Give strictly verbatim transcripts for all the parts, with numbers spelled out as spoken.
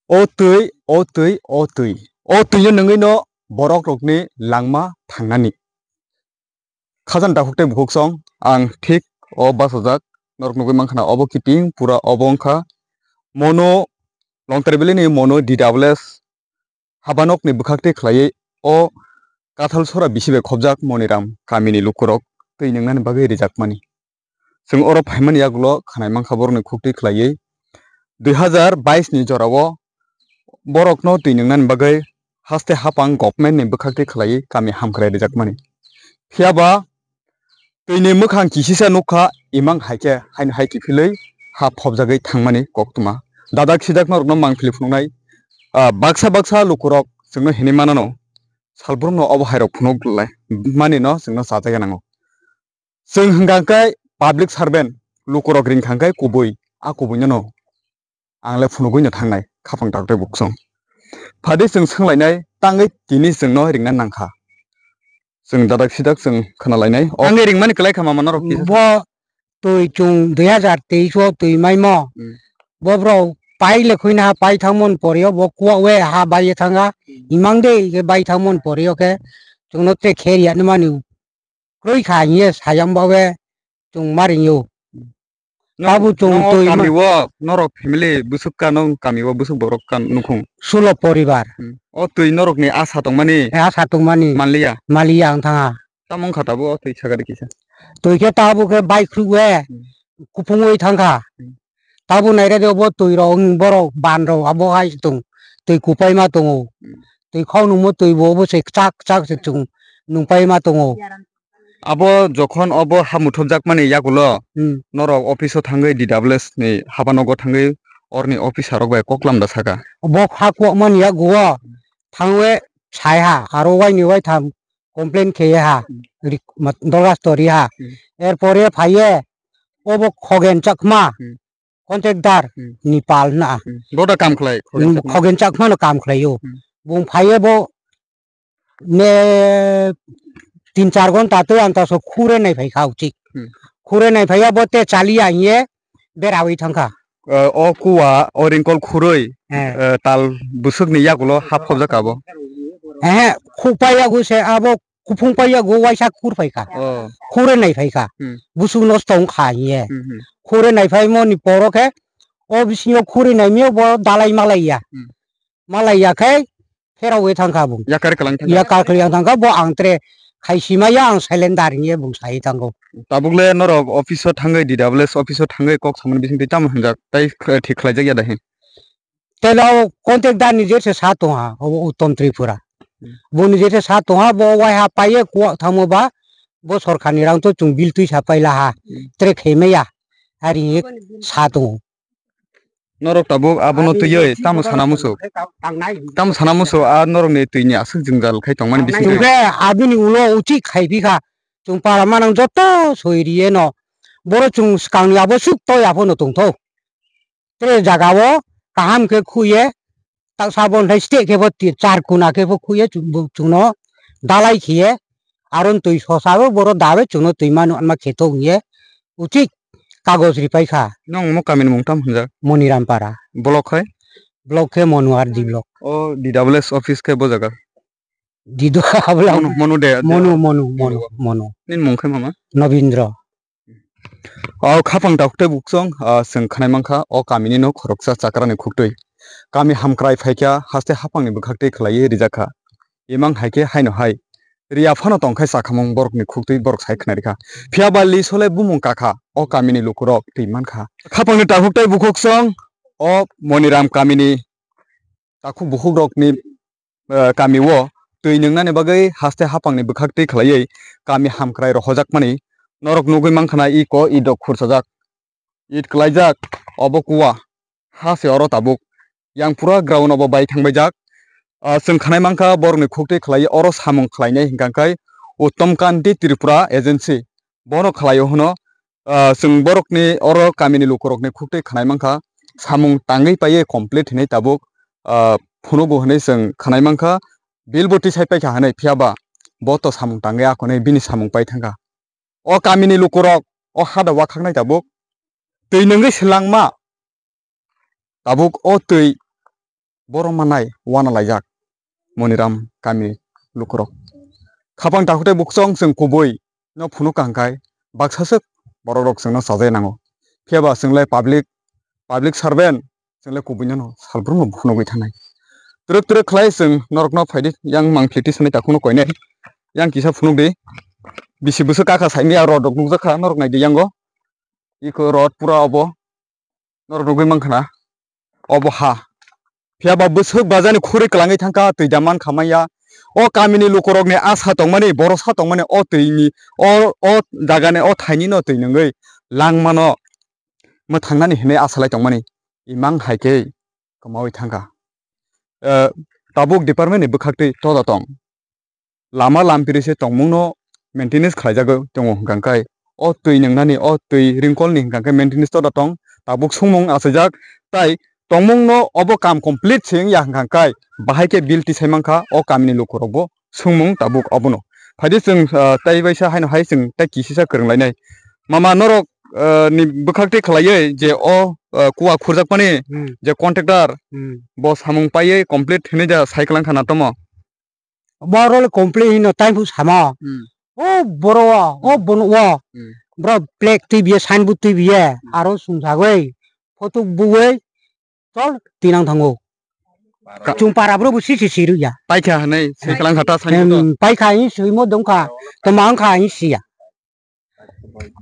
O twi, o twi, o twi. O twino nungwino borok rokni langma thangnani. Khajani takhuk tei bukhuk song, ang thik o bachajak, norok nugwi mankha na obo kiting pura obo wngkha. Mono Longtari Valley ni mono D W S habanokni bwkhak tei khlaiwi o Kathal sora bisi bai khobjak Moniram kamini lukurok twi nungnani bagwi rijakmani. Chwng oro phaimani yagulo khwnai mankha borokni khuktwi khlaiwi dui hazar bais ni jorao borokno twi nungnani bagwi haste hapang government ni bwkhak twi khlaiwi kami hamkrai rijakmani. Phiya ba twini mwkhang kisisa nukha, imang hai khe haino hai kiphilwi ha phobjagwi thangmani koktwma. Dadak sidak norokno mangpili phunuknai, ah, baksa baksa lukurok chwngno hinwi manano, salbrumno obo hairok phunuk lai manino chwngno chajakya nango. Chwng hwnkha khe public servant, lukurok ring thang khe kubui, a kubuino no ang le phunugwi no thangnai khapang tak tei buksong. Phadi chwng swnglainai tangwi tini chwngno ringna nangkha. Chwng dadak sidak chwng khwnalainai. O tangwi ringmani kwlai kha mama norok kisa. Bo twi chwng dui hazar teis o twi maimo. Hmm. Bo borok pai le khuina ha pai thangmon porio bo kuwa we ha bai ye thanga. Hmm. Imang de ke bai thangmon porio khe chwngno te kher ya ni mani. Kwrwi kha hiye sayang bawe chwng ma ringyo. Tabuk chwng twi ma- kami o norok family bwswk ka, nong kami o bwswk borok ka nukhung? Sulo poribar. Hmm. O twi norok ni asa tongmani? Eh, asa tongmani. Manliya? Maliya ang thanga. Tamo wngkha tabuk o twi sakari kisa? Twi khe tabuk khe bai khruwe. Hmm. Kuphungwi thangkha. Hmm. Tabuk nairadi obo twi rok, borok ban rok abo hai se tong, twi kupai ma tongo. Hmm. Twi khau nungmo twi bo obo se kchak kchak se chwng nungpai ma tongo. Abo jokhon obo ha muthupjakmani yagulo, hmm, norok office o thangwi D W S ni habanogo thangwi orni officer rok bai koklam da saka. Bo ha kokmani yaguo thangwi sai ha, aro waini waitham complain kheye ha, hmm, rik-, mat-, dorkhas tori ha. Hmm. Erpore phaiye obo Khogen Chakma. Hmm. Contractor, hmm, Nepal hwna. Hmm. Bo da kam khlai, Khogen Chakma. Khogen Chakma no kam khlai o. Hmm. Bung phaiye bo ne tin char ghonta twi ang ta so khure nai phai kha uchik. Hmm. Khure nai phai ya bo te chaliya hiye berawi thang kha. Eh, o kuwa, o ringkol khurui, eh, eh, tal bwswk ni yagulo hap khobjak abo. Eh, khuk pai yagu se abo kuphung pai yago waisa khur phai kha. Oh. Khure nai phai kha. Hmm. Busuk nosto wng kha hiye. Hmm, hmm. Khure nai phai mo ni poro khe o bisingo khure nai mio bo dalai malai ya. Hmm. Malai ya khe pherao thang kha bung. Yakar kalang thang kha. Yakar kalang thang kha bo ang tre khai sima ya ang silent dar hiye bung sai thango. Tabuk le norok office o thangwi D W S office o thangwi kok samani bising twi tamo hwnjak tai thik khlai jak ya da hin. Tela o contractor ni je se sa tong ha, obo Uttom Tripura. Hmm. Bo ni je se sa tong ha, bo wai ha pai ye kuwa thamo ba, bo sorkar ni rang to chung bill twi sa pai la ha, hmm, tre khai maya, ari ye sa tong o. Norok tabuk abono twi ye tamo sana musu. Tamo sana musu, a norok ni twi ni aswk jwngjal khai tong mani bising twi. Chungkhe abini ulo uchik khai phi kha, chung para manang joto soi ri ye no. Boro chung swkang ni abo suk to ya pho no tong tho. Tre jaga o kaham khe khuye, tak sabon thai site khe bo ti-, char kuna khe bo khuye, chu-, bo chwngno dalai khiye, aron twi sosa o boro dabe chwngno twi manu anma kheto hiye, uchik kagoj ripai kha. Nong mo kamini mung tam hwnjak? Moniram Para. Block hai? Block khe Monu R D block. O D W S office khe bo jaga? Dido abla. Monu, Monu de, de. Monu, Monu, Monu, Monu. Monu. Nini mung khe mama? Nobindro. O khapang takhuk tei buksong, ah, chwng khwnai mankha o kamini no khoroksa chakrani khuktwi. Kami hamkrai phaikha haste haphangni bwkhaktwi khlaiwi rijakha. Imang hai khe haino hai. Riya phano tongkhai chakhamung borokni khuktwi borok sai khwnai rikha. Phiya ba lisole bumung kakha o kamini lukurok twi mankha. Khapangni takhuk tei bukhuksong o Moniram kamini takhuk bukhukrokni eh, kami o twi nungnani bagwi haste haphangni bwkhaktwi khlaiwi kami hamkrai rohojakmani norok nugwi mankha na iko idok khursajak, it kwlaijak, obo kuwa ha se oro tabuk. Yang pura ground obo bai thangbaijak. Ah, chwng khwnai mankha borokni khuktwi khlaiwi oro samung khlainai hwnkha khe Uttom Kanti Tripura Agency bono khlaio hwno. Ah, chwng borokni oro kamini lukurokni khuktwi khwnai mankha, samung tangwi paiwi complete hinwi tabuk, ah, phunugo hinwi chwng khwnai mankha, bill bo tisai paikha hinwi, phiya ba bo to samung tangwi akhonwi bini samung pai thangkha. O kamini lukurok o hada wakhaknai tabuk twi nungwi swlangma. Tabuk o twi borok manai wana laijak Moniram kami lukurok. Khapang takhuk tei bukhuk chwng chwng kubui no phunuk kha hwnkhe baksa swk borok rok chwngno chajai nango. Phiya ba chwng lai public, public servant, chwng lai kubui no salbrum no phunugwi thanai. Twrwk twrwk khlai chwng norok no phaidi yang mangpili tisani takhuk no koinai. Yang kisa phunuk di. Bisi bwswk kakha saimaya rod rok nukjak kha norok nai di yango. Iko rod pura obo. Norok nugwi mankha na, obo ha. Phiya ba bwswk bajani khurui kwlangwi thangkha, twi da mankha manya. O kamini lukurokni asa tongmani, borosa tongmani, o twini, o, o jagani, o thaini no twi nungwi langmano mwthangnani hinwi asa lai tongmani. Imang hai khe kwmaui thangkha. Eh, tabuk department ni bwkhaktwi tola tong. Lama lampiri se tongmungno maintenance khlaijagwi tongo hwnkha khe o twi nwngnani, o twi ringkolni hwnkha khe maintenance toda tong, tabuk songmung achaijak, tai tongmungno obo kam complete se wngya hwnkha khe bahai khe bill tisai mankha o kamini lukurokbo songmung tabuk obono. Phaidi chwng, ah, tai baisa haino hai chwng tai kisisa kwrwnglainai. Mama norok, ah, ni bwkhak twi khlaiwi je o, ah, kuwa khurjakmani Hmm. je contractor Hmm. bo samung paiwi complete hinwi da sai kwlangkha na tomo? Borok le complain hino tai phu sama. Hmm. O boro o, o Hmm. bono o. Hmm. Bro flag twi biye, signboard twi biye, Hmm. aro sumsagwi, photo buwi, chol, tinang thango. Ka- Chwng para bro bo si si si rwya. Paikha hwnwi, se Hai. kwlang kha ta signboard o. Hmm, paikha hi swimo dongkha, toma wngkha hi siya.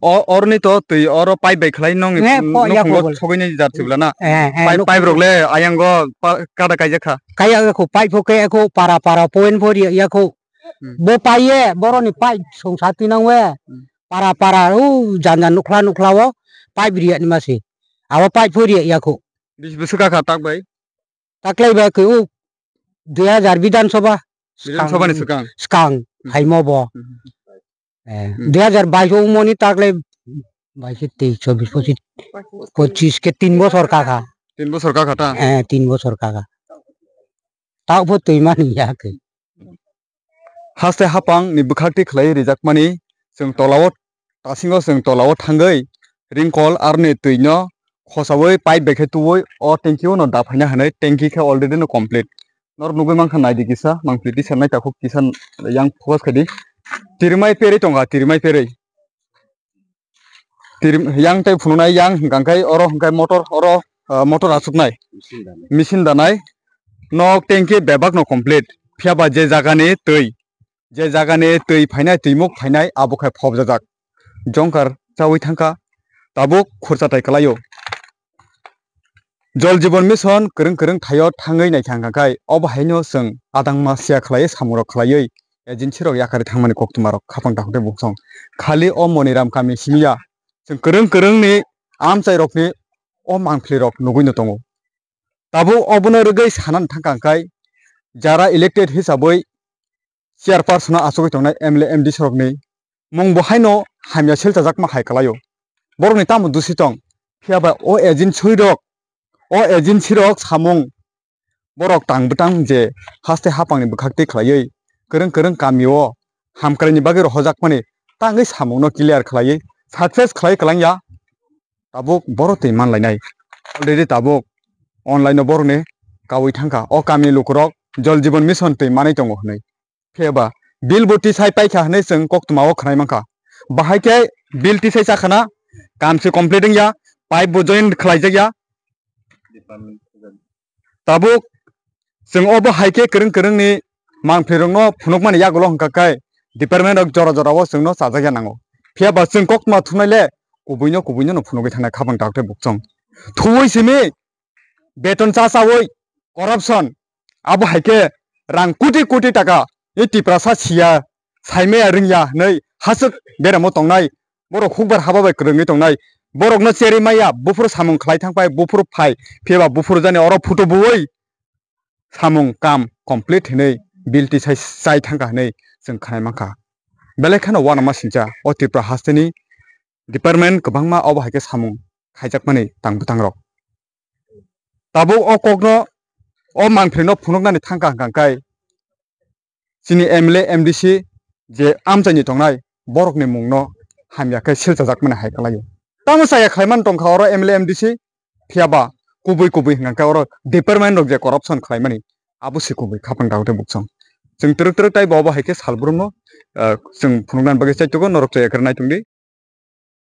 O, oroni to twi oro pipe bai khlai nongni Eh, po, ya nukhungo po bol. Sogwini jar sibla na. Eh, eh, Pipe, nuk- pipe rok le ayango pa-, kada kaijak kha. Kaya ko pipe pho ke ko para para point pho ri ya ko. Hmm. Bo paiye boroni pipe songsa tinang we. Hmm. Para para u jan jan nukhla nukhla o pipe ri ya ni masi. Abo pipe pho ri ya ko. Bis bwswk kha tak bai? Taklai bai ke u dui hajar Bidhan Sabha Bidhan Sabha ni swkang. Swkang Hmm. phaimo bo. Hmm. Eh, Hmm. dui hajar bais o moni taklai bais tei chobbish pochis, pochis ke tin bosor kakha. Tin bosor kakha ta? Eh, tin bosor kakha. Tao pho twi mani ya ke. Haste hapang ni bwkhak twi khlai rijakmani chwng tolao, tasingo chwng tolao thangwi ringkol aroni twino khosaui pipe bai khe tuui o tanki o no da phaina hwnwi tanki khe already no complete. Norok nugui mankha naidi kisa, mangpili tisa nai takhuk kisa yang focus khaidi. Tirimai perwi tongkha, tirimai perwi. Tirim-, yang tei phunuknai yang hwnkha khe oro hwnkha motor, oro, ah, motor achuknai. Machine danai. Machine danai. Nok tanki bebak no complete. Phiya ba je jaga ni twi, je jaga ni twi phainai, twi muk phainai, abo khai phobjajak. Jongkar chaui thangkha, tabuk khurcha tai kwlaio. Jal Jeevan Mission kwrwng kwrwng thaio thangwi naikha hwnkha khai, obo haino chwng adangma siya khlaiwi samungrok khlaiwi agency rok yakarwi thangmani koktwmarok khapang takhuk tei bukhuk song. Khali o Moniram kami simi ya, chwng kwrwng kwrwngni amchairokni o mangpilirok nugwino tongo. Tabuk obono rwgwi sanani thangkha hwnkha khai, jara elected hisabwi chairperson-o achugwi tongnai M L A, M D C rokni mung bo haino hamya silchajakma hai kwlaio. Borokni tamo dusi tong? Phiya ba o agency rok, o agency rok samung borok tang bwtang je haste hapangni bwkhak twi khlaiwi kwrwng kwrwng kamio hamkraini bagwi rohojakmani tangwi samungno clear khlaiwi success khlai kwlangya. Tabuk borok twi manlainai. Already tabuk online-o borokni kaui thangkha. O kamini lukurok Jal Jeevan Mission twi manwi tongo hwnwi. Phiya ba bill bo tisai paikha hwnwi chwng koktwmao khwnai mankha. Bahai khe bill tisai chakhana, kam se complete wngya, pipe bo join khlaijak ya. Tabuk chwng obo hai khe kwrwng kwrwngni mangpilirokno phunukmani yagulo hwnkha khe department rok jora jorao chwngno chajak ya nango. Phiya ba chwng koktwma thumnai le kubuino kubuino no phunugwi thangnai khapang takhuk tei bukhuk song. Thuwi simi beton cha chawi corruption, abo hai khe rang koti koti taka e Tiprasa siya saimaya ringya hwnwi haswk beramo tongnai, borok hukbar haba bai kwrwngwi tongnai, borokno cherwi maya, buphuru samung khlai thang pai, buphuru phai, phiya ba buphuru jani oro photo buwi samung kam complete hinwi bill tisai chai thangkha hinwi chwng khnai mankha. Belai kheno uanama singcha o Tripura hasteni department kwbangma obo hai khe samung khaijakmani tang bwtang rok. Tabuk o kokno, o mangpilino phunuknani thangkha hwnkha khe chini M L A, M D C je amchaini tongnai borokni mungno hamya khe silchajakmani hai kwlaio. Tamo chaya khlaimani tongkha oro M L A, M D C, phiya ba kubui kubui hwnkha khe oro department rok je corruption khlaimani, abo se kubui khapang dago tei buksong. Chwng twrwk twrwk tai bo abo hai khe salbrumno, ah, chwng phunuknani bagwi chaitokgo, norok chaya khe nai tongdi.